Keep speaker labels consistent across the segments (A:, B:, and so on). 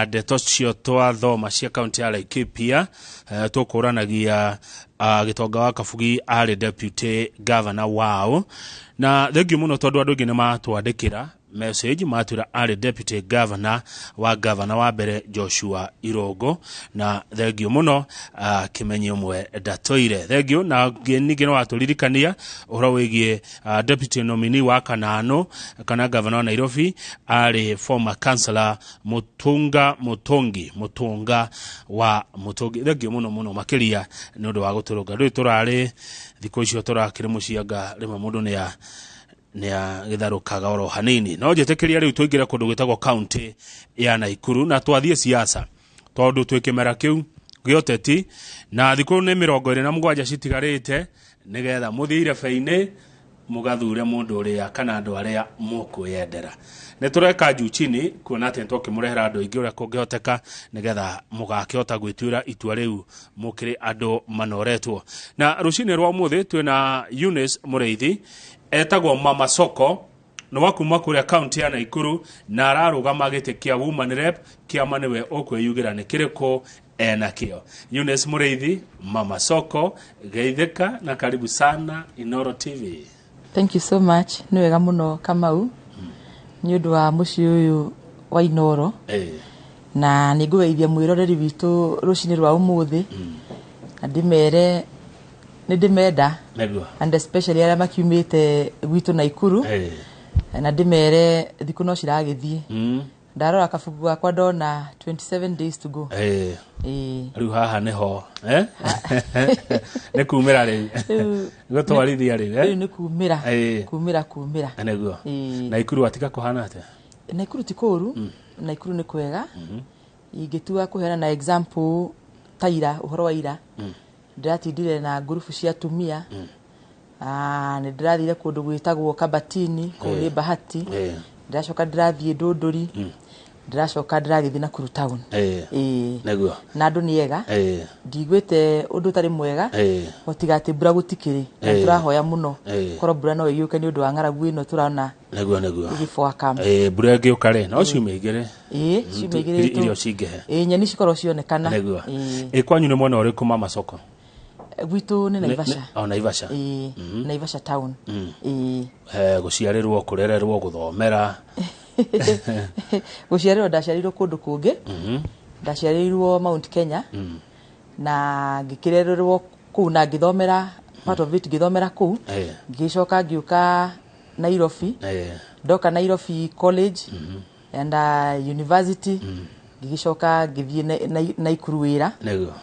A: Ndeto cio twathoma cia kaunti ya Laikipia, tũkũranagia Gĩtonga wa Kabugi arĩ deputy governor wao, na thengiũ mũno tondũ andũ aingĩ nĩ matwandĩkĩra message matwĩra arĩ deputy governor wa governor wa mbere Joshua Irongo, na thengiũ mũno. Kĩmenyi ũmwe ndatũire thengiũ na ningĩ no watũririkania ũhoro wĩgiĩ deputy nominee wa Kanano kana governor wa Nairobi arĩ former councillor Mutunga Mutungi, Mutunga wa Mutungi. Thengiũ mũno mũno makĩria nĩ ũndũ wa gũtũrũnga. Ndũĩ tũrarĩ thikũ icio tũrakĩrĩ mũcianga, rĩmwe mũndũ nĩ nĩ agĩtharũkaga oro hanini. No njĩtĩkĩria rĩu tũingĩre kũndũ gwĩtagwo kaunti ya Naikuru na twathiĩ siasa, tondũ twĩ kĩmera kĩu gĩa ũteti na thikũ nĩ 27 citigarĩte nĩgetha mũthiĩ irebe-inĩ mũgathure mũndũ ũrĩa kana andũ arĩa mũkwĩyendera. Nĩ tũreka juu chini kuona atĩ nĩ twakĩmũrehera andũ aingĩ ũrĩa kũngĩhoteka nĩgetha mũgakĩhota gwĩtuĩra itua rĩu mũkĩrĩ andũ manoretwo. Na rũcinĩ rwa ũmũthĩ twĩna Eunice Mũrĩithi, etagwo Mama Soko, nĩ wa kuma kũrĩa kaunti ya Naikuru na ararũgama gĩtĩ kĩa woman rep. Kĩama nĩwe ũkwĩyugĩra nĩ kĩrĩkũ enakĩo. Eunice Mũrĩithi, Mama Soko, geithĩka na karibu sana Inoro TV.
B: Thank you so much. Nĩ wega mũno, Kamau, nĩ ũndũ wa mũciĩ ũyũ wa Inoro. Na nĩ ngũgeithia mwĩroreri witũ rũcinĩ rwa ũmũthĩ na ndĩmere nĩ ndĩmenda and especially arĩa makiumĩte gwitũ Naikuru, na ndĩmere thikũ no ciragĩthiĩ. Ndarora kabuku gakwa ndona 27 days to go. Ĩĩ.
A: Rĩu haha nĩho, eh? Nĩ kumĩra rĩu.
B: Rĩu-
A: Gũtwarithia rĩu,
B: rĩu
A: eh?
B: nĩ kumĩra. Kumĩra kumĩra.
A: Nĩguo.
B: Ĩĩ.
A: Naikuru atika kũhana atĩa?
B: Naikuru ti kũru, Naikuru nĩ kwega. Ingĩtua kũheana na example ta ira, ũhoro wa ira, ndĩratindire na ngurubu cia atumia. Nĩ ndĩrathire kũndũ gwĩtagwo Kabatini, kũu nĩ Bahati. Ndĩracoka ndĩrathiĩ Ndũndũri, ndĩracoka ndĩragĩthiĩ Nakuru town. Ĩĩ. Na andũ nĩ ega. Ndiguĩte ũndũ ũtarĩ mwega, o tiga atĩ mbura gũtikĩrĩ na tũrahoya mũno korwo mbura no ĩgĩũke nĩ ũndũ wa ng'aragu ĩno tũrona
A: Nĩguo.
B: ĩgĩbwaka.
A: Mbura ĩngĩũka rĩ, no ciumia igĩrĩ.
B: Ĩĩ, ciumia igĩrĩ
A: Irio cingĩhe.
B: Ĩĩ, nyeni cikorwo cionekana.
A: Ĩ kwanyu nĩ mwena ũrĩkũ, Mama Soko?
B: Gwitũ nĩ Naivasha.
A: O Naivasha?
B: Ĩĩ, Naivasha town, ĩĩ.
A: Gũciarĩrwo, kũrererwo, gũthomera?
B: Gũciarĩrwo ndaciarĩirwo kũndũ kũngĩ. Ndaciarĩirwo Mount Kenya na ngĩkĩrererwo kũu na ngĩthomera part of it, ngĩthomera kũu. Ngĩcoka ngĩũka Nairobi. Ndoka Nairobi college and university, ngĩgĩcoka ngĩthiĩ Naikuru wĩra.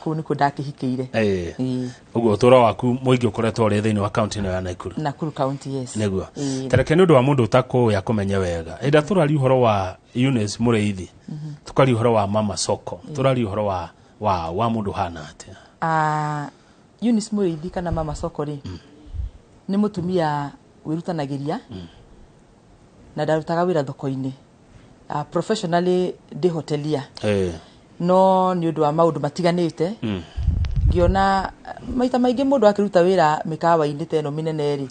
B: Kũu nĩkuo ndakĩhikĩire. Ĩĩ.
A: Ũguo ũtũũro waku mũingĩ ũkoretwo ũrĩ thĩinĩ wa kaunti ĩno ya Naikuru?
B: Nakuru County, yes.
A: Nĩguo. Tareke nĩ ũndũ wa mũndũ ũtakũĩ akũmenye wega, hĩndĩ ĩrĩa tũraria ũhoro wa Eunice Mũrĩithi, tũkaria ũhoro wa Mama Soko, tũraria ũhoro wa mũndũ hana atĩa?
B: Eunice Mũrĩithi kana Mama Soko rĩ, nĩ mũtumia wĩrutanagĩria na ndarutaga wĩra thoko-inĩ. Professionally ndĩ hotelier, no nĩ ũndũ wa maũndũ matiganĩte ngĩona maita maingĩ mũndũ akĩruta wĩra mĩkawa-inĩ ta ĩno mĩnene rĩ,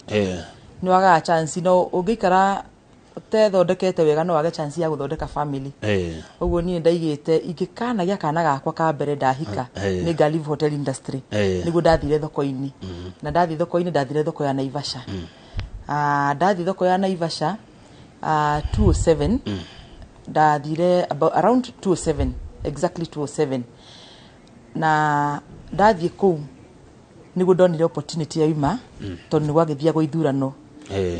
B: nĩ wagaga chance, no ũngĩikara ũtethondekete wega no wage chance ya gũthondeka family. Ũguo niĩ ndaigĩte ingĩkanagĩa kana gakwa ka mbere ndahika, nĩ nga leave hotel industry. Nĩguo ndathire thoko-inĩ, na ndathiĩ thoko-inĩ, ndathire thoko ya Naivasha. Ndathiĩ thoko ya Naivasha, 207 ndathire, about around 207, exactly 207, na ndathiĩ kũu nĩguo ndonire opportunity yauma, tondũ nĩ gwagĩthiagwo ithurano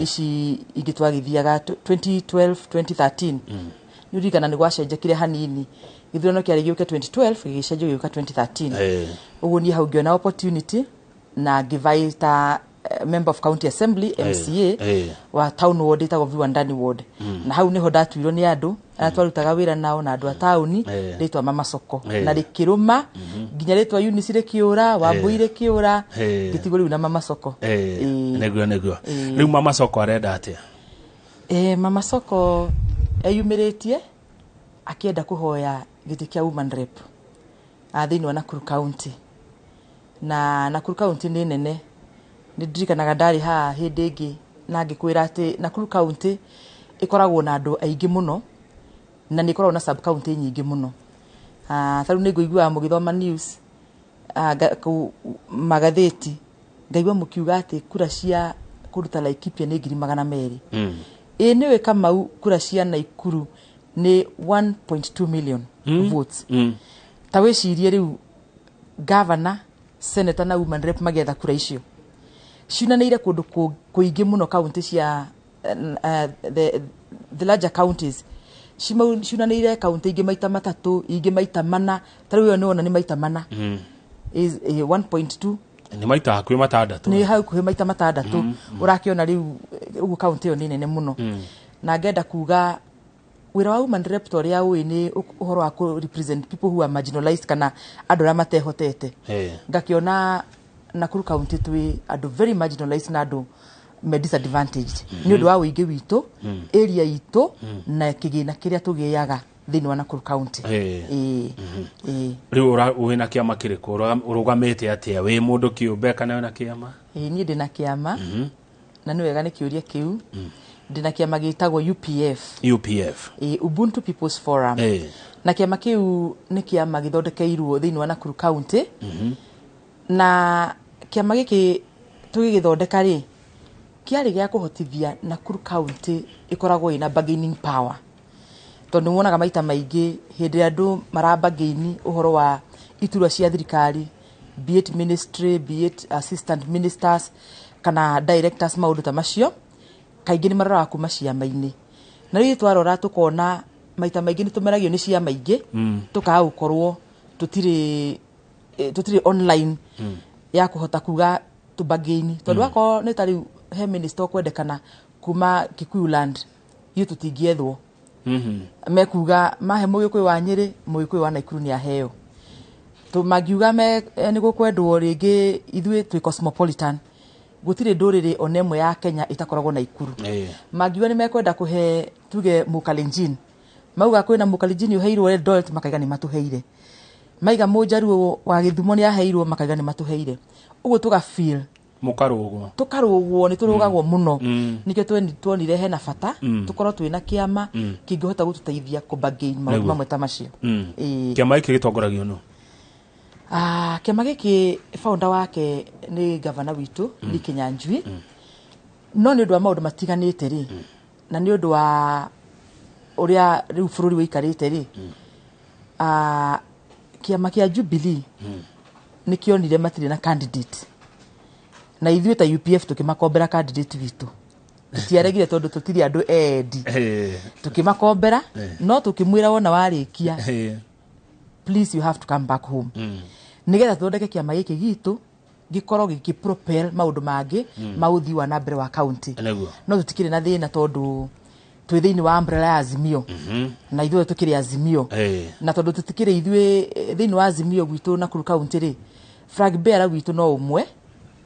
B: ici ingĩ twagĩthiaga 2012 2013. Nĩ ũririkana nĩ gwacenjekire hanini, gĩthurano kĩarĩ gĩũke 2012, gĩgĩcenjio gĩgĩũka 2013. Ũguo niĩ hau ngĩona opportunity na ngĩvie ta member of county assembly, MCA, wa town ward ĩtagwo Viwandani ward, na hau nĩho ndatuirwo nĩ andũ arĩa twarutaga wĩra nao na andũ a taũni rĩtwa Mama Soko, na rĩkĩrũma nginya rĩtwa Eunice rĩkĩũra, Wambui rĩkĩũra, ngĩtigwo rĩu na Mama Soko. Ĩĩ.
A: Nĩguo. Rĩu Mama Soko arenda atĩa?
B: Mama Soko eyumĩrĩtie akĩenda kũhoya gĩtĩ kĩa woman rep thĩinĩ wa Nakuru County, na Nakuru County nĩ nene. Nĩ ndirikanaga ndarĩ haha hĩndĩ ĩngĩ na ngĩkwĩra atĩ Nakuru County ĩkoragwo na andũ aingĩ mũno. Na nĩ ĩkoragwo na sub county nyingĩ mũno. Ta rĩu nĩ ngũiguaga mũgĩthoma news, kũu magathĩti, ngaigua mũkiuga atĩ kura cia kũndũ ta Laikipia nĩ 200,000. Ĩ nĩwe Kamau, kura cia Naikuru nĩ 1.2 million votes. Ta wĩcirie rĩu governor, senator na woman rep magĩetha kura icio ciunanĩire kũndũ kũingĩ mũno, kaunti cia the larger counties. Ciunanĩire kaunti ingĩ maita matatũ, ingĩ maita mana. Ta rĩu ĩyo nĩwona nĩ maita mana, is 1.2.
A: Nĩ maita hakuhĩ matandatũ.
B: Nĩ hakuhĩ maita matandatũ. Ũrakĩona rĩu ũguo kaunti ĩyo nĩ nene mũno. Na ngenda kuga wĩra wa woman rep, ta ũrĩa ũĩ, nĩ ũhoro wa kũ represent people who are marginalized kana andũ arĩa matehotete. Ngakĩona Nakuru County twĩ andũ very marginalized na andũ me disadvantaged nĩ ũndũ wa ũingĩ witũ, area itũ na kĩgĩna kĩrĩa tũgĩaga thĩinĩ wa Nakuru County. Ĩĩ.
A: Rĩu wĩna kĩama kĩrĩkũ? Ũrũgamĩte atĩa, wĩ mũndũ kĩũmbe kana wĩna kĩama?
B: Ĩĩ, niĩ ndĩna kĩama, na nĩ wega nĩ kĩũria kĩu. Ndĩna kĩama gĩtagwo UPF.
A: UPF.
B: Ĩĩ, Ubuntu People's Forum. Na kĩama kĩu nĩ kĩama gĩthondekeirwo thĩinĩ wa Nakuru County. Na kĩama gĩkĩ tũgĩgĩthondeka rĩ, kĩarĩ gĩa kũhotithia Nakuru County ĩkoragwo ĩna bargaining power, tondũ nĩ wonaga maita maingĩ hĩndĩ ĩrĩa andũ marabargain ũhoro wa iturwa cia thirikari, be it ministry, be it assistant ministers kana directors, maũndũ ta macio, kaingĩ nĩ maroraga kuma ciama-inĩ. Na rĩu twarora tũkona maita maingĩ nĩ tũmeragio nĩ ciama ingĩ, tũkaga gũkorwo tũtirĩ online ya kũhota kuga tũbargain, tondũ wakorwo nĩ ta rĩu he minister ũkwendekana kuma Kikuyu land, ithuĩ tũtingĩethwo. Mekuga mahe Mũgĩkũyũ wa Nyĩrĩ, Mũgĩkũyũ wa Naikuru nĩ aheo. Mangiuga me nĩ gũkwendwo rĩngĩ, ithuĩ twĩ cosmopolitan, gũtirĩ ndũrĩrĩ ona ĩmwe ya Kenya ĩtakoragwo Naikuru. Mangiuga nĩ mekwenda kũhe tuge Mũkalenjin, mauga kwĩna Mũkalenjin ũheirwo Eldoret, makaiga nĩ matũheire. Maiga Mũnjaruo wa Gĩthumo nĩ aheirwo, makaiga nĩ matũheire. Ũguo tũga feel
A: Mũkarũgwo.
B: Tũkarũgwo, nĩ tũrũgagwo mũno. Nĩkĩo tuonire hena bata tũkorwo twĩna kĩama kĩngĩhota gũtũteithia kũbargain maũndũ mamwe ta macio. Ĩĩ.
A: Kĩama gĩkĩ gĩtongoragio nũ?
B: Kĩama gĩkĩ founder wake nĩ gavana witũ, Lee Kinyanjui, no nĩ ũndũ wa maũndũ matiganĩte rĩ, na nĩ ũndũ wa ũrĩa rĩu bũrũri wĩikarĩte rĩ, kĩama kĩa Jubilee nĩ kĩonire matirĩ na candidate, na ithuĩ ta UPF tũkĩmakombera candidate witũ. Tũtiaregire tondũ tũtirĩ andũ endi. Tũkĩmakombera, no tũkĩmwĩra wona warĩkia, please, you have to come back home, nigetha tũthondeke kĩama gĩkĩ gitũ gĩkorwo gĩkĩ propel maũndũ mangĩ ma ũthii wa na mbere wa county. No tũtikĩrĩ na thĩna tondũ twĩ thĩinĩ wa umbrella ya Azimio, na ithuĩ tũkĩrĩ Azimio. Na tondũ tũtikĩrĩ ithuĩ thĩinĩ wa Azimio gwitũ Nakuru County rĩ, flag bearer witũ no ũmwe,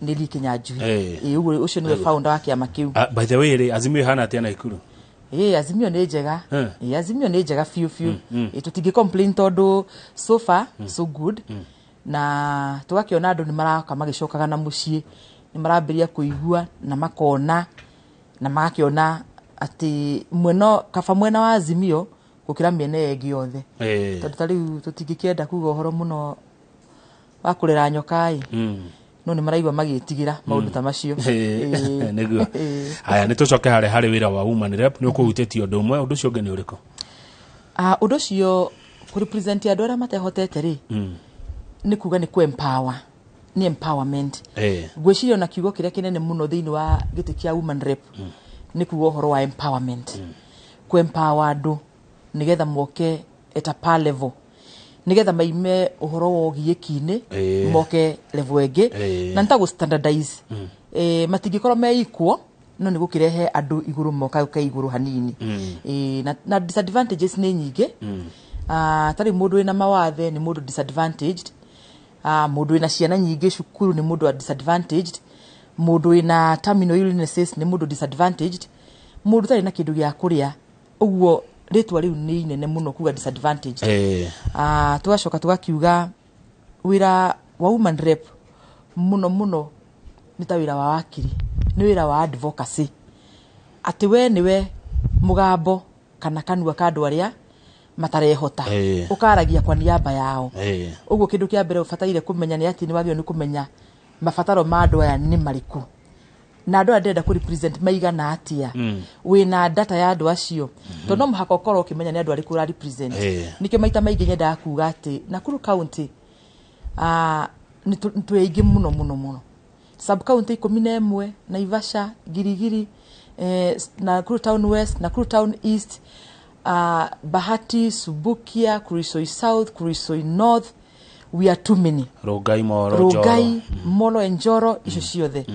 B: nĩ Lee Kinyanjui. Ĩĩ, ũguo ũcio nĩwe founder wa kĩama kĩu.
A: By the way rĩ, Azimio ĩhana atĩa Naikuru?
B: Ĩĩ, Azimio nĩ njega. Ĩĩ, Azimio nĩ njega biũ biũ. Ĩĩ, tũtingĩ complain tondũ so far so good, na tũgakĩona andũ nĩ maroka magĩcokaga na mũciĩ, nĩ marambĩrĩria kũigua na makona na magakĩona atĩ mwena kaba mwena wa Azimio gũkĩra mĩena ĩyo ĩngĩ yothe. Tondũ ta rĩu tũtingĩkĩenda kuga ũhoro mũno wa kũrera nyoka ĩ, no nĩ maraigua magĩtigĩra maũndũ ta macio. Ĩĩ.
A: Nĩguo.
B: Ĩĩ.
A: Haya, nĩ tũcoke harĩ wĩra wa woman rep. Nĩ ũkũhutĩtie ũndũ ũmwe, ũndũ ũcio ũngĩ nĩ ũrĩkũ?
B: Ũndũ ũcio kũrepresent andũ arĩa matehotete rĩ, nĩ kuga nĩ kũ-empower, nĩ empowerment. Ngwĩciria ona kiugo kĩrĩa kĩnene mũno thĩinĩ wa gĩtĩ kĩa woman rep nĩ kuga ũhoro wa empowerment, kũ-empower andũ nĩgetha moke at a par level, nĩgetha maime ũhoro wa ũgiĩki-inĩ, moke level ĩngĩ. Na nĩ ta gũ standardize. Matingĩkorwo me equal, no nĩ gũkĩrehe andũ igũrũ, moka ke igũrũ hanini. Na disadvantages nĩ nyingĩ. Tarĩ mũndũ wĩna mawathe nĩ mũndũ disadvantaged. Mũndũ wĩna ciana nyingĩ cukuru nĩ mũndũ wa disadvantaged. Mũndũ wĩna terminal illnesses nĩ mũndũ disadvantaged. Mũndũ ũtarĩ na kĩndũ gĩa kũrĩa, ũguo rĩtwa rĩu nĩ inene mũno kuga disadvantaged. Tũgacoka tũgakiuga wĩra wa woman rep mũno mũno nĩ ta wĩra wa wakiri, nĩ wĩra wa advocacy, atĩ we nĩwe mũgambo kana kanua ka andũ arĩa matarehota. Ũkaragia kwa niaba yao. Ũguo kĩndũ kĩa mbere ũbataire kũmenya nĩ atĩ nĩ wagĩrĩirwo nĩ kũmenya mabataro ma andũ aya nĩ marĩkũ, na andũ aya ndĩrenda kũ represent maigana atĩa. Wĩna data ya andũ acio, tondũ no mũhaka ũkorwo ũkĩmenya nĩ andũ arĩkũ ũra represent. Nĩkĩo maita maingĩ nyendaga kuga atĩ Nakuru County nĩ twĩ aingĩ mũno mũno mũno, sub county 11, Naivasha, Girigiri, Nakuru Town West, Nakuru Town East, Bahati, Subukia, Kurisoi South, Kurisoi North. We are too many.
A: Rongai, Moro.
B: Rongai, Molo and Njoro, icio ciothe.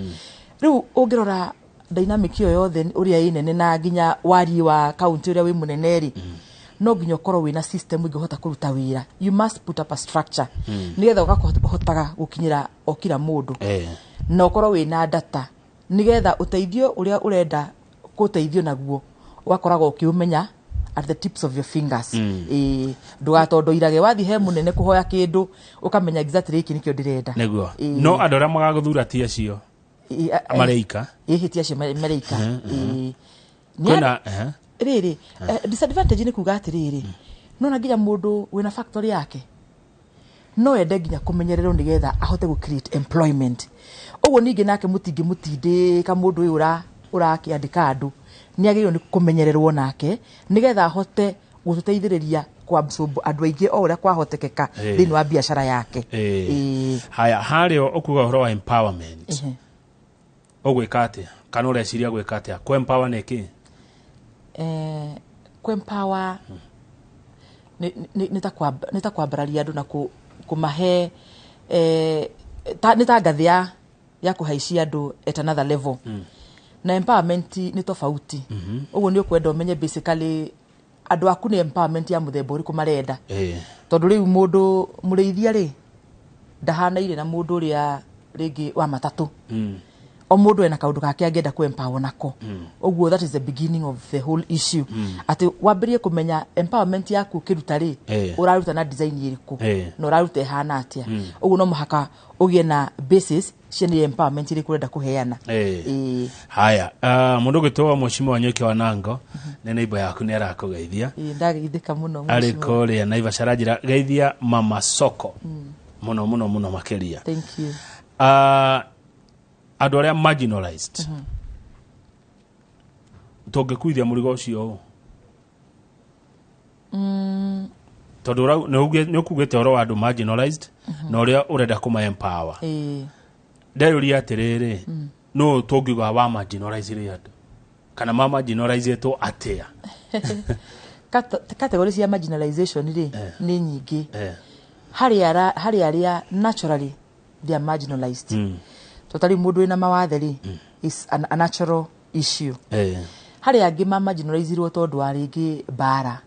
B: Rĩu ũngĩrora dynamic ĩyo yothe ũrĩa ĩ nene na nginya wariĩ wa kaunti ũrĩa wĩ mũnene rĩ, no nginya ũkorwo wĩna system ĩngĩhota kũruta wĩra. You must put up a structure nĩgetha ũkahotaga gũkinyĩra o kila mũndũ, na ũkorwo wĩna data nĩgetha ũteithio ũrĩa ũrenda gũteithio naguo ũgakoragwo ũkĩũmenya at the tips of your fingers. Ĩĩ, ndũgatondoirage wathiĩ he mũnene kũhoya kĩndũ, ũkamenya exactly gĩkĩ nĩkĩo ndĩrenda.
A: Nĩguo.
B: Ĩĩ.
A: No andũ arĩa magagũthura ti acio
B: Ĩĩ,
A: mareika.
B: Ĩhĩ, ti acio mareika. Ĩĩ. Nĩ
A: Kwĩna
B: rĩrĩ disadvantage nĩ kuga atĩrĩrĩ, nona nginya mũndũ wĩna factory yake no ende nginya kũmenyererwo nĩgetha ahote gũ create employment. Ũguo ningĩ nake mũtingĩmũtindĩka mũndũ ũyũ ũrakĩandĩka andũ, nĩ agĩrĩirwo nĩ kũmenyererwo nake nĩgetha ahote gũtũteithĩrĩria kũ absorb andũ aingĩ o ũrĩa kwahotekeka thĩinĩ wa biacara yake. Ĩĩ.
A: Haya, harĩa ũkuga ũhoro wa empowerment, ũgwĩka atĩa kana ũreciria gwĩka atĩa kũ empower nĩ kĩ?
B: Kũ empower nĩ ta kwambararia andũ na kũmahe nĩ ta ngathĩ ya kũhaicia andũ at another level. Na empowerment nĩ tofauti. Ũguo nĩ ũkwenda ũmenye basically andũ aku nĩ empowerment ya mũthemba ũrĩkũ marenda, tondũ rĩu mũndũ mũrĩithia rĩ ndahanaire na mũndũ ũrĩa rĩngĩ wa matatũ. O mũndũ ena kaũndũ gake angĩenda kũ empower nako. Ũguo that is the beginning of the whole issue, atĩ wambĩrĩrie kũmenya empowerment yaku ũkĩruta rĩ, ũraruta na design ĩrĩkũ na ũraruta ĩhana atĩa. Ũguo no mũhaka ũgĩe na basis cia nĩ empowerment ĩrĩkũ ũrenda kũheana. Ĩĩ.
A: Haya, mũndũ ũgĩtwo Mheshimiwa Nyoike wa Nango nĩ neighbor yaku, nĩ arakũgeithia.
B: Ĩĩ, ndageithĩka mũno,
A: Arĩ
B: mheshimiwa.
A: kũrĩa Naivasha, aranjĩra geithia Mama Soko mũno mũno mũno makĩria.
B: Thank you.
A: Andũ arĩa marginalized tũngĩkuithia mũrigo ũcio ũ, tondũ nĩ ũkugĩte ũhoro wa andũ marginalized na ũrĩa ũrenda kũma empower. Ndeyũria atĩrĩrĩ, nũ tũngiuga wa marginalize rĩ andũ kana ma marginalizĩtwo atĩa?
B: Category cia marginalization rĩ nĩ nyingĩ. Harĩ arĩa naturally they are marginalized, to tarĩu mũndũ wĩna mawathe rĩ is a natural issue. Harĩ angĩ ma marginalizirwo tondũ wa rĩngĩ mbara,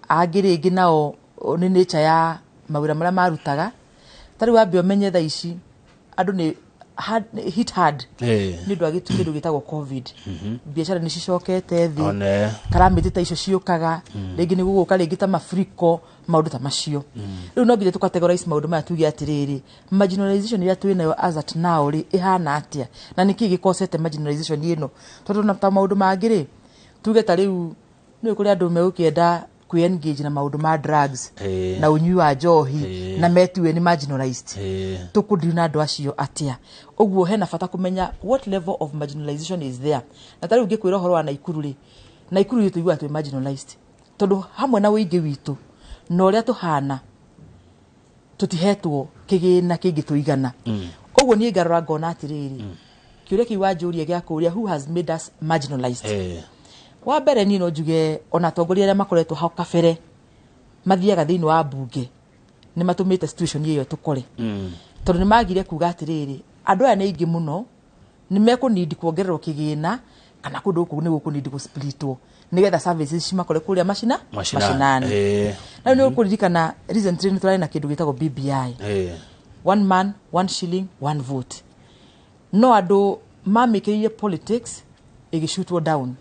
B: angĩ rĩngĩ nao nĩ nature ya mawĩra marĩa marutaga. Tarĩu wambe ũmenye thaa ici andũ nĩ hit hard nĩ ũndũ wa kĩndũ gĩtagwo COVID. Biacara nĩ cicokete thĩ.
A: One.
B: Calamity ta icio ciũkaga rĩngĩ nĩ gũgũka rĩngĩ ta mafuriko, maũndũ ta macio. Rĩu no nginya tũcategorize maũndũ maya, tuge atĩrĩrĩ, marginalization ĩrĩa twĩ nayo as at now rĩ ĩhana atĩa na nĩkĩ gĩkosete marginalization ĩno, tondũ na ta maũndũ mangĩ rĩ, tuge ta rĩu nĩ kũrĩ andũ megũkĩenda kwĩ engage na maũndũ ma drugs na ũnyui wa njohi na metue nĩ marginalized. Tũkũdeal na andũ acio atĩa? Ũguo hena bata kũmenya what level of marginalization is there. Na tarĩu ngĩkwĩra ũhoro wa Naikuru rĩ, Naikuru ithuĩ tũiguaga twĩ marginalized tondũ hamwe na ũingĩ witũ na ũrĩa tũhana tũtihetwo kĩgĩna kĩngĩ tũigana. Ũguo niĩ ngarora ngona atĩrĩrĩ, kĩũria kĩu wanjũria gĩa kũũria who has made us marginalized, wa mbere niĩ no njuge ona atongoria arĩa makoretwo hau kabere mathiaga thĩinĩ wa mbunge nĩ matũmĩte situation ĩyo tũkore, tondũ nĩ magire kuga atĩrĩrĩ, andũ aya nĩ aingĩ mũno, nĩ mekũnindi kuongererwo kĩgĩna kana kũndũ gũkũ nĩ gũkũnindi gũsplitwo nĩgetha services cimakore kũrĩa
A: Mashinani.
B: mashinani. Na rĩu nĩ ũkũririkana recently nĩ tũrarĩ na kĩndũ gĩtagwo BBI, one man one shilling one vote, no andũ mamĩkĩrĩire politics ĩgĩcutwo down.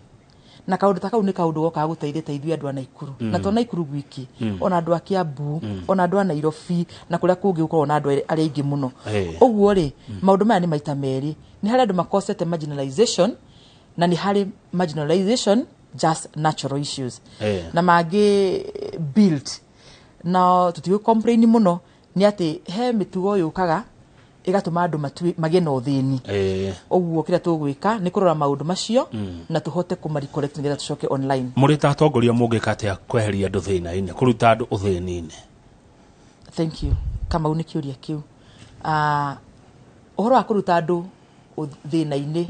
B: Na kaũndũ ta kau nĩ kaũndũ gokaga gũteithia ta ithuĩ andũ a Naikuru, na to Naikuru gwiki, ona andũ a Kiambu, ona andũ a Nairobi na kũrĩa kũngĩ gũkoragwo na andũ arĩa aingĩ mũno. Ũguo rĩ, maũndũ maya nĩ maita merĩ: nĩ harĩ andũ makosete marginalization na nĩ harĩ marginalization just natural issues na mangĩ built. Na tũtigũ complain mũno nĩ atĩ he mĩtugo yũkaga ĩgatũma andũ magĩe na ũthĩni. Ũguo kĩrĩa tũgwĩka nĩ kũrora maũndũ macio na tũhote kũma-recollect nĩgetha tũcoke online.
A: Mũrĩ ta atongoria mũngĩka atĩa kweheria andũ thĩna-inĩ, kũruta andũ ũthĩni-inĩ?
B: Thank you, Kamau, nĩ kĩũria kĩu. Ũhoro wa kũruta andũ thĩna-inĩ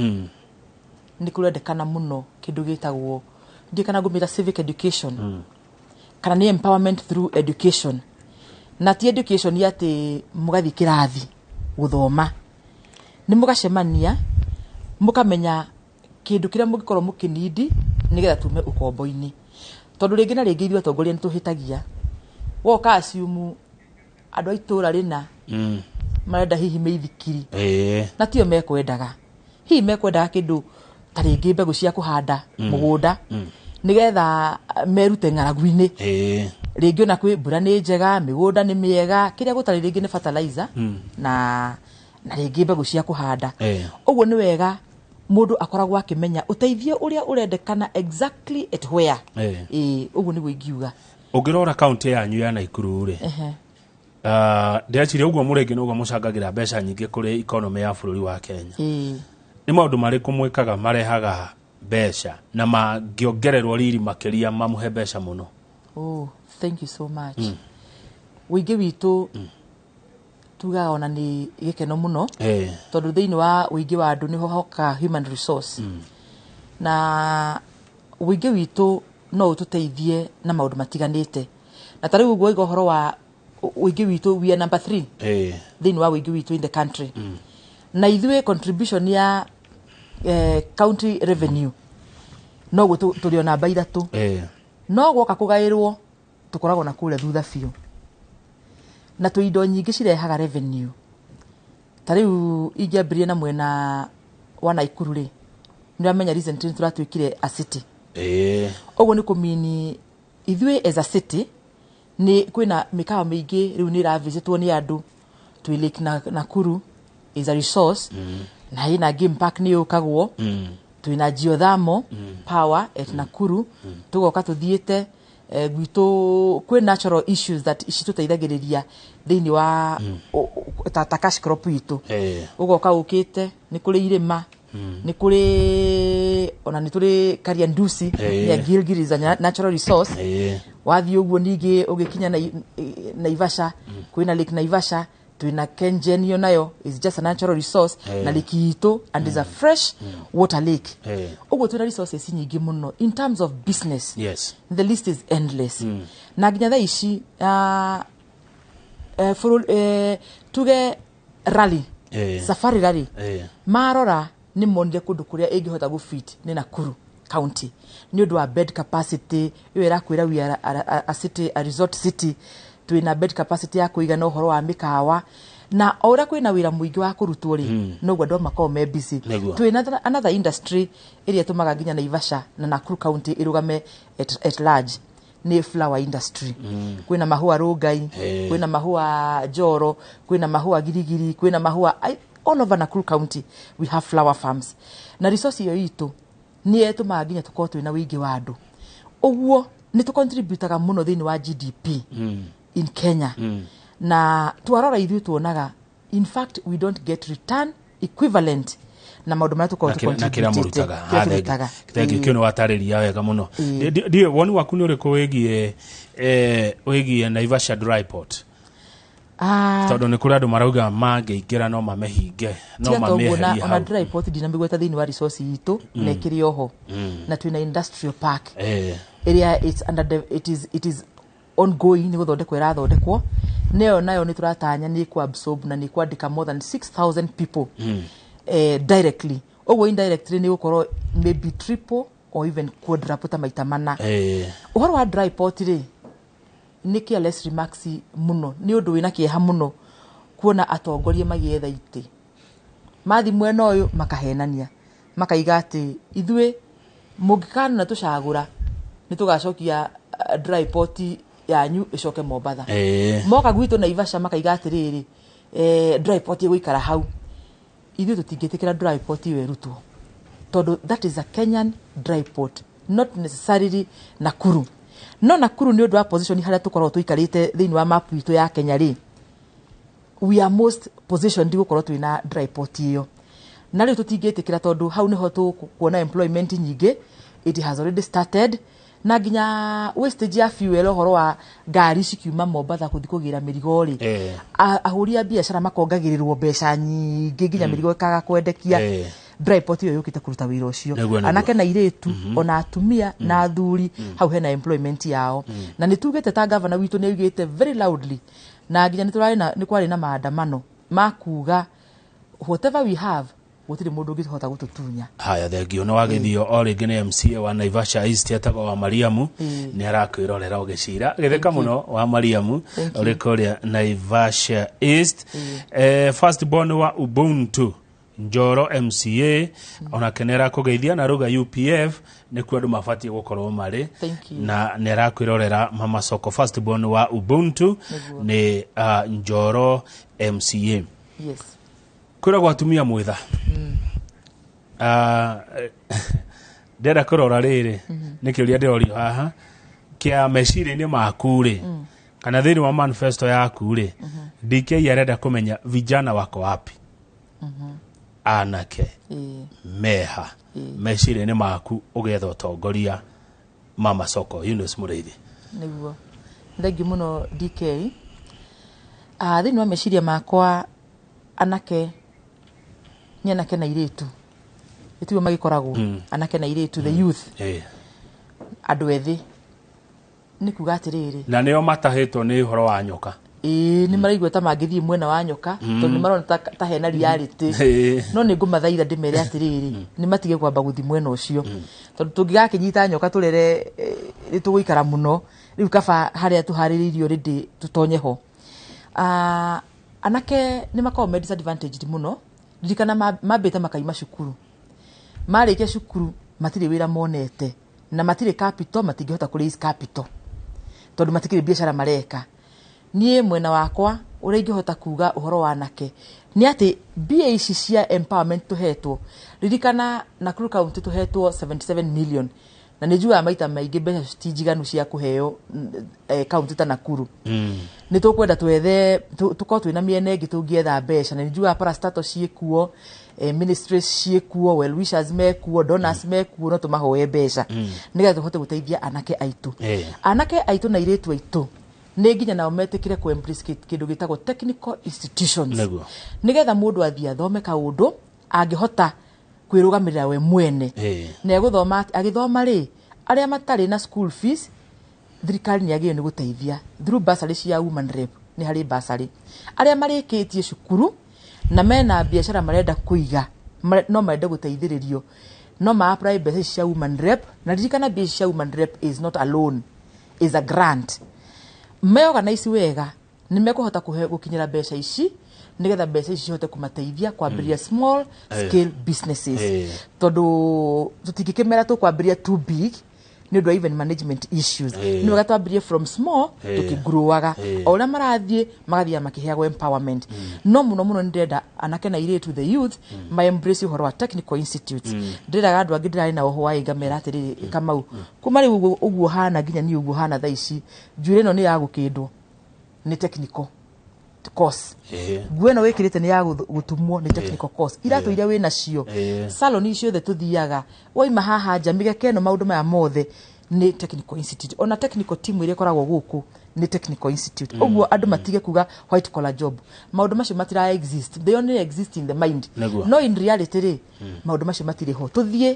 B: nĩ kũrendekana mũno kĩndũ gĩtagwo, ndiĩ kana ngũmĩta civic education kana nĩ empowerment through education. Na ti education atĩ mũgathiĩ kĩrathi gũthoma, nĩ mũgacemania mũkamenya kĩndũ kĩrĩa mũngĩkorwo mũkĩnindi nĩgetha tume ũkombo-inĩ, tondũ rĩngĩ na rĩngĩ ithuĩ atongoria nĩ tũhĩtagia. Woka assume andũ a itũra rĩna marenda hihi mĩithikiri na tio mekwendaga, hihi mekwendaga kĩndũ ta rĩngĩ mbegũ cia kũhanda mũgũnda nĩgetha merute ng'aragu-inĩ. Rĩngĩ ona kwĩ mbura nĩ njega, mĩgũnda nĩ mĩega, kĩrĩa gũtarĩ rĩngĩ nĩ fertilizer na rĩngĩ mbegũ cia kũhanda. Ũguo nĩ wega mũndũ akoragwo akĩmenya ũteithio ũrĩa ũrendekana exactly at where. Ĩĩ, ũguo nĩguo ingiuga.
A: Ũngĩrora kaunti yanyu ya Naikuru rĩ, ndĩreciria ũguo mũrĩngĩ nĩguo mũcangagĩra mbeca nyingĩ kũrĩ economy ya bũrũri wa Kenya. Nĩ maũndũ marĩkũ mwĩkaga marehaga mbeca na mangĩongererwo riri makĩria mamũhe mbeca mũno?
B: Oh, thank you so much. Ũingĩ witũ tugaga ona nĩ gĩkeno mũno tondũ thĩinĩ wa ũingĩ wa andũ nĩho hokaga human resource, na ũingĩ witũ no ũtũteithie na maũndũ matiganĩte. Na ta rĩu ũguo waiga ũhoro wa ũingĩ witũ, we are number 3 thĩinĩ wa ũingĩ witũ in the country, na ithuĩ contribution ya county revenue noguo tũrĩ o namba 3. No gwoka kũgaĩrwo tũkoragwo na kũrĩa thutha biũ, na twĩ indo nyingĩ cirehaga revenue. Ta rĩu ingĩambĩrĩria na mwena wa Naikuru rĩ, nĩũramenya recently nĩtũratuĩkire a city. Ũguo nĩ kũmini ithuĩ as a city nĩ kwĩna mĩkawa mĩingĩ rĩu nĩ ĩravisitwo nĩ andũ. Twĩ Lake Nakuru is a resource, na ĩna game park nĩ yũkagwo. Twĩna geothermal power at Nakuru. Tũgoka tũthiĩte gwitũ kwĩ natural issues that citũteithagĩrĩria thĩinĩ wa ta cash crop itũ. Ũgoka ũkĩte nĩ kũrĩ irĩma, nĩ kũrĩ ona nĩ tũrĩ Kariandusi ya Gilgil is a natural resource. Wathiĩ ũguo ningĩ ũgĩkinya Naivasha, kwĩna Lake Naivasha, twĩna KenGen, yo nayo is just a natural resource, na lake itũ and is a fresh water lake. Ũguo twĩna resources nyingĩ mũno in terms of business. The list is endless. Na nginya thaa ici tuge rally, safari rally, marora nĩ monire kũndũ kũrĩa ĩngĩhota gũfit nĩ Nakuru County nĩ ũndũ wa bed capacity ĩyo ĩrakwĩra we are a city, a resort city. Twĩna bed capacity ya kũigana, ũhoro wa mĩkawa, na o ũrĩa kwĩna wĩra mũingĩ wa kũrutwo rĩ, noguo andũ makoragwo me busy. Twĩna another industry ĩrĩa ĩtũmaga nginya Naivasha na Nakuru County ĩrũgame at large nĩ flower industry. Kwĩna mahũa Rongai, kwĩna mahũa Njoro, kwĩna mahũa Girigiri, kwĩna mahũa all over Nakuru County we have flower farms. Na resource ĩyo itũ nĩ ĩtũmaga nginya tũkorwo twĩna ũingĩ wa andũ. Ũguo nĩ tũcontributaga mũno thĩinĩ wa GDP in Kenya. Na twarora ithuĩ tuonaga in fact we don't get return equivalent na maũndũ marĩa tũkoragwo
A: na kĩrĩa
B: tũcontributĩte,
A: mũrutaga.
B: kĩrĩa tũrutaga.
A: Thank you. Kĩu nĩ watarĩria wega mũno. Ndiĩ woni waku nĩ ũrĩkũ wĩgiĩ Naivasha dry port? Tondũ nĩ kũrĩ andũ marauga mangĩingĩra no mamehinge, no
B: Tiga toguo na
A: mamĩeherie
B: ona
A: hau.
B: Dry port ndinamĩgweta thĩinĩ wa resource itũ, na ĩkĩrĩ oho. Na twĩna industrial park ĩrĩa it's under the, it is ongoing, nĩ gũthondekwo ĩrathondekwo, nayo nayo nĩ tũratanya nĩ ĩkũ-absorb na nĩ ĩkwandĩka more than 6000 people directly. Ũguo indirectly nĩ gũkorwo maybe triple or even quadruple, ta maita mana. Ũhoro wa dry port rĩ, nĩ careless remarks mũno. Nĩ ũndũ wĩna kĩeha mũno kuona atongoria magĩetha itĩ mathi mwena ũyũ makahenania, makaiga atĩ ithuĩ mũngĩkanona tũcagũra nĩ tũgacokia dry port yanyu ĩcoke Mombatha. Moka gwitũ Naivasha makaiga atĩrĩrĩ, dry port ĩgũikara hau. Ithuĩ tũtingĩtĩkĩra dry port ĩyo ĩrutwo tondũ that is a Kenyan dry port. Not necessarily Nakuru, no Nakuru nĩ ũndũ wa position harĩa tũkoragwo tũikarĩte thĩinĩ wa map itũ ya Kenya rĩ, we are most positioned gũkorwo twĩna dry port ĩyo. Na rĩu tũtingĩtĩkĩra, tondũ hau nĩho tũkuona employment nyingĩ. It has already started, na nginya wastage ya fuel, ũhoro wa ngari cikiuma Mombatha gũthiĩ kũgĩra mĩrigo rĩ, ahũri a biacara makongagĩrĩrwo mbeca nyingĩ nginya mĩrigo ĩkaga kwendekia. Dry port ĩyo yũkĩte kũruta wĩra ũcio.
A: Nĩguo.
B: Anake na airĩtu, ona atumia na athuri, hau hena employment yao. Na nĩ tugĩte ta gavana witũ nĩ augĩte very loudly, na nginya nĩ tũrarĩ na nĩ kwarĩ na maandamano ma kuga whatever we have, gũtirĩ mũndũ ũngĩhota gũtũtunya.
A: Haya, thengio. Nĩ wagĩthio o rĩngĩ nĩ MCA wa Naivasha East, etagwo wa Mariamu, nĩ arakwĩrorera ũgĩcira gĩthĩka mũno. Wa Mariamu ũrĩ kũrĩa Naivasha East, first born wa Ubuntu Njoro MCA onake nĩ arakũgeithia na ruga UPF nĩkuo andũ mabatiĩ gũkorwo marĩ.
B: Thank you.
A: Na nĩ arakwĩrorera Mama Soko, first born wa Ubuntu. Nĩ Njoro MCA.
B: Yes.
A: Kwĩragwo atumia mwĩtha. Ndĩrenda kũrora rĩrĩ, nĩ kĩũria ndĩrorio haha kĩa meciria-inĩ maku rĩ, kana thĩinĩ wa manifesto yaku rĩ. DK arenda kũmenya vijana wako wapi, anake meha meciria-inĩ maku ũgetha ũtongoria, Mama Soko Eunice Mũrĩithi?
B: Nĩguo, thengiũ mũno DK. Thĩinĩ wa meciria makwa, anake nĩ anake na airĩtu, ĩtiguo magĩkoragwo anake na airĩtu, the youth, andũ ethĩ, nĩ kuga atĩrĩrĩ,
A: Na nĩo matahĩtwo nĩ ũhoro wa nyoka.
B: Ĩĩ, nĩ maraigua ta mangĩthiĩ mwena wa nyoka, tondũ nĩ marona ta hena reality. No nĩ ngũmathaitha ndĩmere atĩrĩrĩ, nĩ matige kwamba gũthiĩ mwena ũcio, tondũ tũngĩgakĩnyita nyoka tũrere, nĩ tũgũikara mũno. Rĩu kaba harĩa tũharĩrĩirio already tũtonye ho. Anake nĩ makoragwo me disadvantaged mũno. Ririkana mambĩte makaima cukuru, marĩkia cukuru matirĩ wĩra monete, na matirĩ capital, matingĩhota kũ raise capital tondũ matikĩrĩ biacara mareka. Niĩ mwena wakwa, ũrĩa ingĩhota kuga ũhoro wa anake nĩ atĩ mbia ici cia empowerment tũhetwo, ririkana Nakuru County tũhetwo 77 million, na nĩ njugaga maita maingĩ mbeca ti njiganu cia kũheo county ta Nakuru. Nĩ tũkwenda twethe tũkorwo twĩna mĩena ĩngĩ tũngĩetha mbeca, na nĩ njugaga parastatal ciĩkuo, ministries ciĩkuo, well wishers mekuo, donors mekuo, no tũmahoe mbeca nĩgetha tũhote gũteithia anake aitũ. Anake aitũ na airĩtu aitũ nĩ nginya nao metĩkĩre kũ embrace kĩndũ gĩtagwo technical institutions, nĩgetha mũndũ athiĩ athome kaũndũ angĩhota kwĩrũgamĩrĩra we mwene. Na egũthoma, agĩthoma rĩ, arĩa matarĩ na school fees, thirikari nĩ yagĩrĩirwo nĩ gũteithia through bursary cia woman rep, nĩ harĩ bursary. Arĩa marĩkĩtie cukuru na mena biacara marenda kũiga, no marenda gũteithĩrĩrio, no ma apply mbeca ici cia woman rep. Na ririkana, mbia ici cia woman rep is not a loan, is a grant. Meorganize wega, nĩ mekũhota gũkinyĩra mbeca ici, nĩgetha mbeca ici cihote kũmateithia kwambĩrĩria small scale businesses, tondũ tũtingĩkĩmera tũkwambĩrĩria too big nĩ ũndũ wa even management issues. Nĩ wega twambĩrĩrie from small, tũkĩgrowaga o ũrĩa marathiĩ magathiaga makĩheagwo empowerment. No mũno mũno nĩ ndĩrenda anake na airĩtu, the youth, ma embrace ũhoro wa technical institutes. Ndĩraga andũ angĩ ndĩrarĩ nao hwaĩ, ngamera atĩrĩrĩ, Kamau, kuma rĩu ũguo ũguo hana nginya niĩ ũguo hana thaa ici, njuĩrĩ ĩno nĩ ya gũkĩndwo nĩ technical course, nguo ĩno wĩkĩrĩte nĩ ya gũtumwo nĩ technical course, iratũ iria wĩ nacio, salon ciothe tũthiaga, waima haha nja, mĩgeka ĩno, maũndũ maya mothe nĩ technical institute. Ona technical team ĩrĩa ĩkoragwo gũkũ nĩ technical institute. Ũguo andũ matige kuga white collar job, maũndũ macio matira exist, they only exist in the mind. No in reality rĩ, maũndũ macio matirĩ ho. Tũthiĩ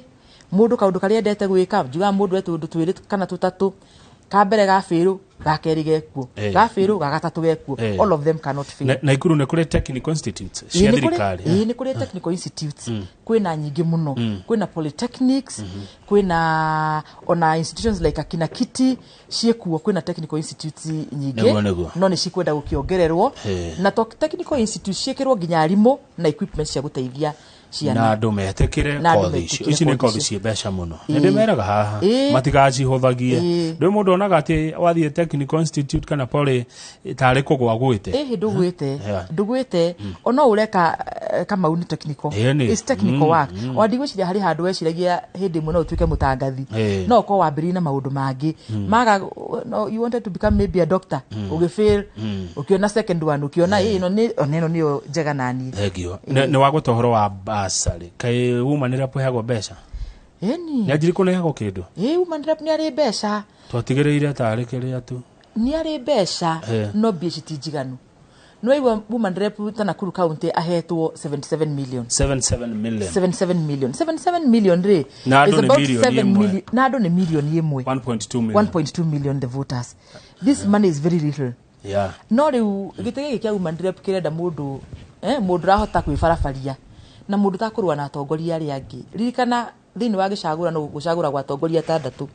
B: mũndũ kaũndũ karĩa endete gwĩka. Njugaga mũndũ e tũũndũ twĩrĩ kana tũtatũ, ka mbere ga bĩrũ, ga kerĩ gekuo, ga bĩrũ, ga gatatũ gekuo. All of them cannot fail.
A: Naikuru nĩ kũrĩ technical institutes cia
B: Ĩĩ, nĩ kũrĩ-
A: thirikari?
B: Ĩĩ, nĩ kũrĩ technical institutes, kwĩna nyingĩ mũno. Kwĩna polytechnics, kwĩna ona institutions like akina Kiti ciĩkuo. Kwĩna technical institutes nyingĩ.
A: Nĩguo.
B: No nĩ cikwenda gũkĩongererwo, na to technical institute ciĩkĩrwo nginya arimũ na equipment cia gũteithia ciana.
A: Na andå metäkä
B: Na andũ
A: kothi icio.
B: metĩkĩre
A: Ici nä
B: kothi
A: kothi
B: icio.
A: ciä mbeca må no, nä ndä meraga haha matigacihåthagie. Ndå må ndå onaga atä wathiä Technical Institute kana poly tarä kå gwa gwä te.
B: Ĩhĩ, ndũgwĩte. Ndũgwĩte ona ũreka Kamau nĩ technical. It's technical work. Ona ndigwĩciria harĩ handũ weciragia hĩndĩ ĩmwe no ũtuĩke mũtangathi. No ũkorwo wambĩrĩirie na maũndũ mangĩ maga, no, you wanted to become maybe a doctor, ũgĩfail, ũkĩona second one, ũkĩona ĩ ĩno nĩ ona ĩno nĩyo njega naniĩ.
A: Thengio. Nä wagweta å horo wa basarĩ, kaä umanä ra mbeca?
B: Ĩni.
A: Nä anjiri kå neagwo kä ndå?
B: Ĩ, woman rep nĩ arĩ mbeca.
A: Twatigä rä ire tarä kä rä a tu.
B: Nĩ arĩ mbeca. No mbia ici ti njiganu. Nĩ waigua woman rep ta Nakuru County ahetwo 77 million.
A: 77 million.
B: 77 million, 77 million rĩ
A: Na andũ
B: is
A: nĩ
B: about
A: mirioni
B: 7
A: ĩmwe.
B: Na andũ nĩ mirioni ĩmwe.
A: 1.2 million.
B: 1.2 million the voters. This money is very little. No rĩu gĩtĩ gĩkĩ kĩa woman rep kĩrenda mũndũ mũndũ ũrahota kwĩbarabaria na mũndũ ũtakũrũa na atongoria arĩa angĩ. Ririkana thĩinĩ wa gĩcagũrano gũcagũragwo atongoria atandatũ